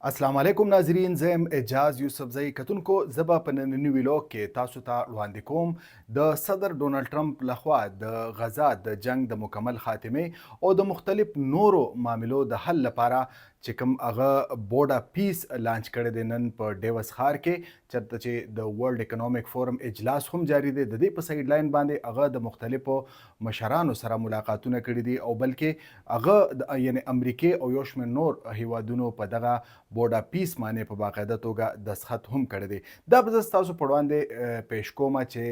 اسلام علیکم ناظرین، زه یم اعجاز یوسفزی. کتونکو، زه به په ننني ویلوګ کې تاسو ته وړاندې کوم د صدر ډونالد ټرمپ لخوا د غزا د جنگ د مکمل خاتمې او د مختلف نورو معاملو د حل لپاره چې کوم هغه بورډ اف پیس لانچ کړی دی نن په ډیوس ښار کې، چرته چې د ورلډ اکونومیک فورم اجلاس هم جاری دی. د دې په سایډ لاین باندې هغه د مختلفو مشرانو سره ملاقاتونه کړي دي او بلکې هغه د یعنې امریکې او یو شمېر نور هیوادونو په دغه بورډ اف پیس معنې په باقاعده توګه دستخط هم کړی دی. دا به زه ستاسو په وړاندې پیش کوم چې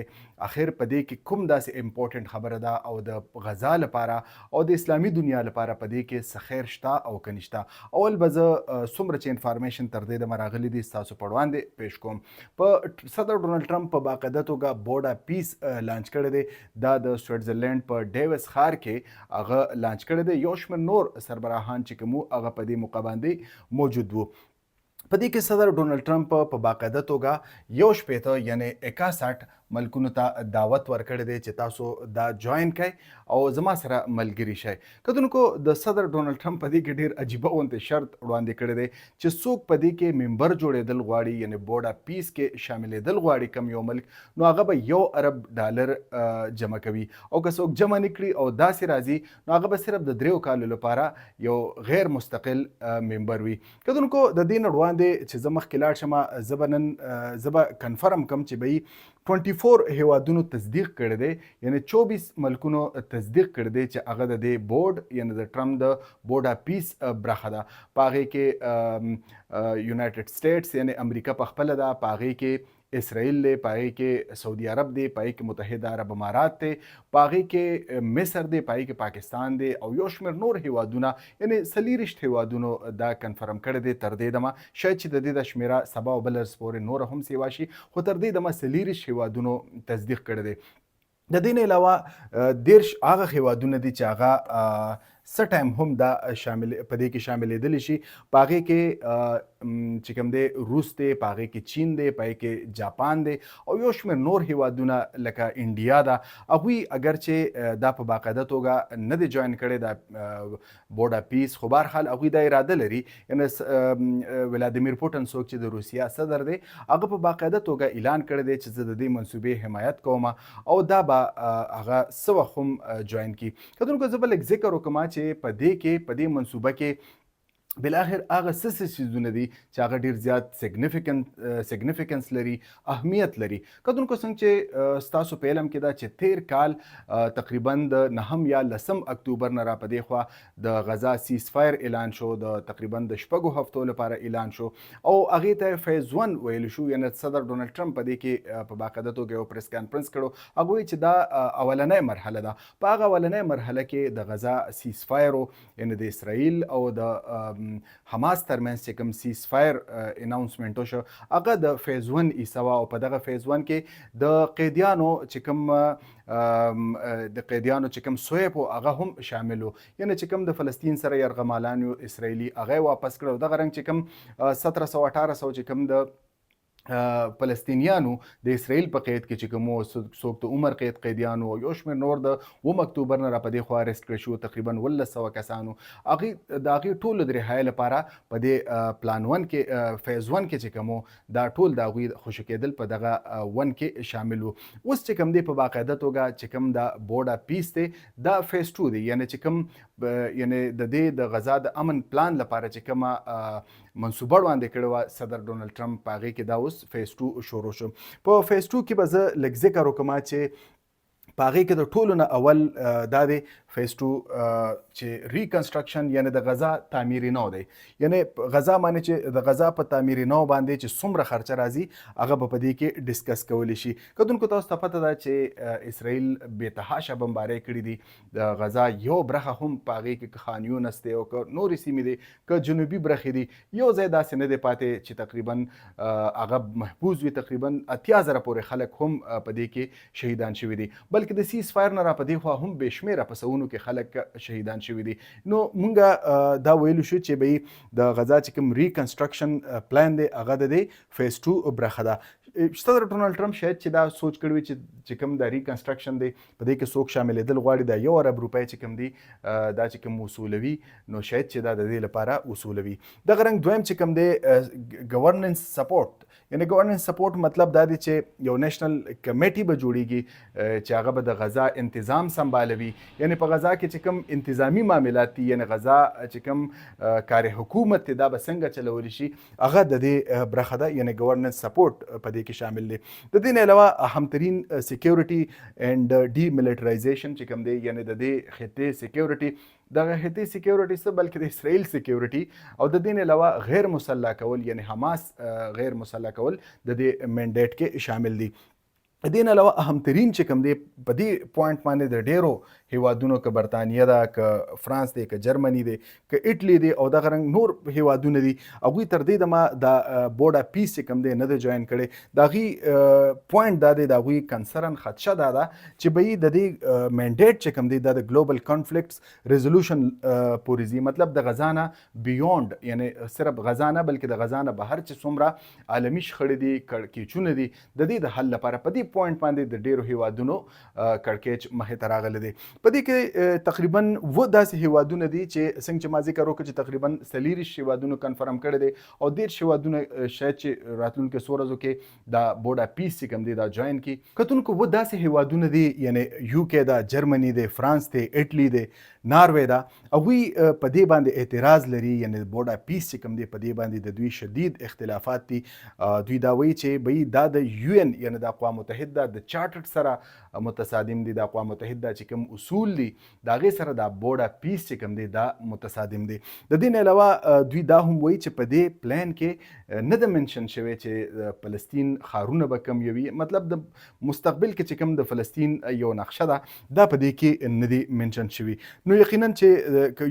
اخر په دې کې کوم داسې امپورټنټ خبره ده او د غزا لپاره او د اسلامي دنیا لپاره په دې کې څه خیر شته او که نشته. اول به زه څومره چې انفارمیشن تر دې دمه راغلي دي، ستاسو په وړاندې پیش کوم. په صدر ډونالډ ټرمپ په باقاعده توګه بورډ اف پیس لانچ کړی دی. دا د سویټزرلینډ په ډیوس ښار کې هغه لانچ کړی دی. یو شمېر نور سربراهان چې کوم هغه په دې موقع باندې موجود وو. په دې کې صدر ډونالډ ټرمپ په باقاعده توګه 61 یعنی 61 ملکونو ته دعوت ورکړی دی چې تاسو دا جوائن کړئ او زما سره ملګري شئ. کتونکو، د صدر ډونالډ ټرمپ په دې کې ډیر عجیبه غونته شرط وړاندې کړی دی چې څوک په دې کې ممبر جوړېدل غواړي، یعنی بورډ اف پیس کې شاملېدل غواړي کم یو ملک، نو هغه به 1 ارب ډالر جمع کوي او که څوک جمع نه کړي او داسې راځي، نو هغه به صرف د 3 کالو لپاره یو غیر مستقل ممبر وي. کتونکو، د دې نه وړاندې چې زه مخکې لاړ شم، زه به نن زه به کنفرم کم چې به 24 هیوادونو تصدیق کړی دی، یعنی 24 ملکونو تصدیق کړی دی چې هغه د دې بورډ یعنی د ټرمپ د بورډ اف پیس برخه ده. په هغې کې یونایټډ سټیټس یعنی امریکا په خپله ده، په هغې کې اسرائیل دی، په هغې کې سعودي عرب دی، په هغې کې متحده عرب امارات دی، په هغې کې مصر دی، په هغې کې پاکستان دی او یو شمېر نور هیوادونه، یعنی 24 هیوادونو دا کنفرم کړی دی تر دې دمه. شاید چې د دې د شمېره سبا او بله ورځ پورې نوره هم سیوا شي، خو تر دې دمه 24 هیوادونو تصدیق کړی دی. د دې نه علاوه 30 هغه هیوادونه دي چې هغه څه ټایم هم دا شامل په دې کې شاملېدلی شي. په هغې کې چې کوم دی، روس دی، په هغې کې چین دی، په هغې کې جاپان دی او یو شمېر نور هیوادونه لکه انډیا ده. هغوی اګر چې دا په باقاعده توګه نه دی جوین کړی دا بورډ اف پیس، خو بهرحال هغوی دا اراده لري. یعنی ولادیمیر پوتن څوک چې د روسیا صدر دی، هغه په باقاعده توګه اعلان کړی دی چې زه د دې منصوبې حمایت کوم او دا به هغه څه وخت هم جوین کړي. کتونکو، زه به لږ ذکر وکړم چې په دې کې، په دې منصوبه کې بالاخر هغه څه څه څیزونه دي چې هغه ډیر زیات سیګنیفیکنس لري، اهمیت لري. کتونکو، څنګه چې ستاسو په علم کې ده چې تیر کال تقریبا د نهم یا لسم اکتوبر نه را په دې خوا د غزا سیز فایر اعلان شو. د تقریبا د 6 هفتو لپاره اعلان شو او هغې ته فیز 1 ویل شو. یعنی صدر ډونالد ټرمپ په دې کې په باقاعده توګه یو پریس کانفرنس کړو. هغوی چې دا اولنۍ مرحله ده، په هغه اولنۍ مرحله کې د غزا سیز فایر، یعنی د اسرائیل او د حماس ترمنځ چې کوم سیز فایر اناونسمنټ وشو، هغه د فیز 1 حصه وه. او په دغه فیز 1 کې د قیدیانو چې کوم سویپ و، هغه هم شامل و. یعنی چې کوم د فلسطین سره یرغمالان یو اسرائیلی، هغه واپس کړو. دغه رنګ چې کوم 1700 1800 چې کوم د فلسطینیانو د اسرائیل په قید کې چې کوم څوک د عمر قید قیدیانو او یو شمېر نور د 7 اکتوبر نه را په دې خوا ارست کړی شو، تقریبا 1700 کسانو، هغې د هغې ټولو د رهایۍ لپاره په دې پلان 1 کې، فیز 1 کې چې کوم دا ټول د هغوی خوشې کېدل په دغه 1 کې شامل وو. اوس چې کوم دی، په باقاعده توګه چې کوم دا بورډ اف پیس دی، دا فیز 2 دی. یعنی چې کوم یعنی د دې د غزا د امن پلان لپاره چې کومه منصوبه وړاندې کړې وه صدر ډونالد ټرمپ، په هغې کې دا اوس فیز 2 شروع شو. په فیز 2 کې به زه لږ ذکر وکړم چې په هغې کې د ټولو نه اول دا دی فیز 2 چې ریکنسټرکشن، یعنی د غزا تعمیر نو دی. یعنی غزا معنی چې د غزا په تعمیر نو باندې چې څومره خرچه راځي، هغه به په دې کې ډیسکس کولی شي. کتونکو، تاسو ته پته ده چې اسرائیل بې تحاشا بمبارۍ کړې دي. د غزا یو برخه هم په هغې کې، که خان یونس دی او که نورې سیمې دي، که جنوبي برخې دي، یو ځای داسې نه دی پاتې چې تقریبا هغه محفوظ وي. تقریبا 80,000 پورې خلک هم په دې کې شهیدان شوي دي، بلکې د سیز فایر نه را په دې خوا هم بې شمېره په سوونو کې خلک شهیدان شوي دي. نو مونږ دا ویلو شو چې به د غزا چې کوم ریکنسټرکشن پلان دی، هغه د دې فیز 2 برخه ده. صدر ډونالډ ټرمپ شاید چې دا سوچ کړی وي چې چې کوم د ریکنسټرکشن دی، په دې کې څوک شاملېدل غواړي، دا 1 ارب روپۍ چې کوم دی دا چې کوم وصولوي، نو شاید چې دا د دې لپاره وصولوي. دغه رنګ دویم چې کوم دی ګورننس سپورټ، یعنی ګورننس سپورټ مطلب دا دی چې یو national committee به جوړیږي چې هغه به د غزا انتظام سمبالوي، یعنی په غزا کې چې کوم انتظامی معاملات دي، یعنی غزا چې کوم کار حکومت دی، دا به څنګه چلول شي، هغه د دې برخه ده، یعنی ګورننس سپورټ په دې کې شامل دی. د دې نه علاوه اهم ترین سکیورټي اینډ ډي ملټرایزیشن چې کوم دی، یعنی د دې خطې سکیورټي، دغه خطې سکیورټي څه، بلکې د اسرائیل سکیورټي، او د دې نه علاوه غیر مسلح کول، یعنی حماس غیر مسلح کول د دې mandate کې شامل دي. دې نه علاوه اهم ترین چې کوم دی، په دې point باندې د ډیرو هیوادونو، که برتانیه ده، که فرانس دی، که جرمني دی، که اټلی دی او دغه رنګ نور هیوادونه دي، هغوی تر دې دمه د Board of Peace چې کوم دی نه دی join کړی. د هغوی point دا دی، د هغوی concern، خدشه دا ده چې به د دې mandate چې کوم دی دا د global conflicts resolution پورې ځي، مطلب د غزا نه beyond، یعنی صرف غزا نه بلکې د غزا نه بهر چې څومره عالمي شخړې دي، کړکېچونه دي، د دې د حل لپاره. په دې point باندې د ډیرو هیوادونو کړکېچ مخې ته راغلی دی. په دې کې تقریبا و داسې هیوادونه دي چې څنګه چې ما ذکر وکړ چې تقریبا 24 هیوادونو confirm کړی دی او 30 هیوادونه شاید چې راتلونکو څو ورځو کې دا Board of Peace چې کوم دی دا join کړي. کتونکو، و داسې هیوادونه دي، یعنی یو کې دا، جرمني دی، فرانس دی، اټلی دی، ناروې ده، هغوی په دې باندې اعتراض لري، یعنی Board of Peace چې کوم دی په دې باندې د دوی شدید اختلافات دي. دوی دا وایي چې بھئی دا د UN، یعنی د اقوام متحده د چارټر سره متصادم دي. د اقوام متحده چې کوم اصول دي، د هغې سره دا Board of Peace چې کوم دی دا متصادم دي. د دې نه علاوه دوی دا هم وایي چې په دې پلان کې نه د mention شوی چې فلسطین ښارونه به کوم یوي، مطلب د مستقبل کې چې کوم د فلسطین یو نقشه ده، دا په دې کې نه دی mention شوی. نو یقینا چې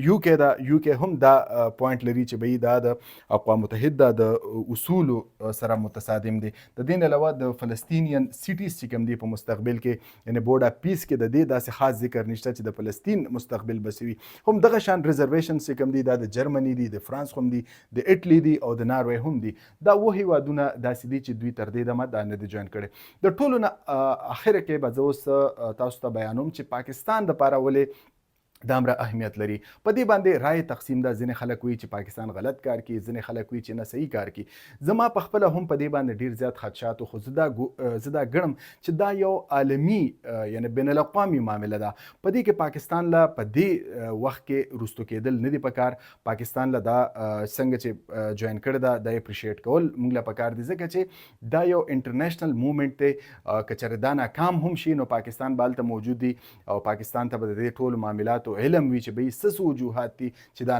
یو کې دا، یو کې هم دا point لري چې بھئی دا د اقوام متحده د اصول سره متصادم دي. د دې نه علاوه د Palestinian cities چې کوم دي په مستقبل کې، یعنی Board of Peace کې د دې داسې خاص ذکر نشته چې د فلسطین مستقبل به څه وي. هم دغه شان reservation چې کوم دي دا د جرمني دي، د فرانس هم دي، د اټلی دي او د ناروې هم دي. دا و هیوادونه داسې دي چې دوی تر دې دمه دا نه دي join کړي. د ټولو نه اخره کې به زه اوس تاسو ته بیانوم چې پاکستان د پاره ولې دا امر اهمیت لري. په دې باندې رائے تقسیم ده. ځینې خلک وایي چې پاکستان غلط کار کوي، ځینې خلک وایي چې نه، صحیح کار کوي. زما په خپله هم په دې باندې ډیر زیات خدشات، خو زه دا ګڼم چې دا یو عالمي، یعنی بین الاقوامي معامله ده. په دې کې پاکستان له په دې وخت کې وروستو کېدل نه دي پکار. پاکستان له دا څنګه چې join کړی دا، دا appreciate کول موږ له پکار دي، ځکه چې دا یو international movement دی. که چېرې دا ناکام هم شي، نو پاکستان به هلته موجود دی او پاکستان ته به د دې ټولو معاملاتو علم وي چې به څه څه وجوهات دي چې دا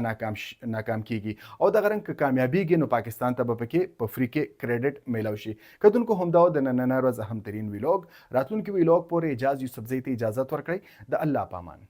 ناکام کیږي، او دغه رنګ که کامیابیږي، نو پاکستان ته به پکې په free کې credit میلاو شي. کتونکو، همدا و د نننۍ ورځ اهم ترین vlog. راتلونکي vlog پورې اعجاز یوسفزۍ ته اجازت ورکړئ. د الله پامان.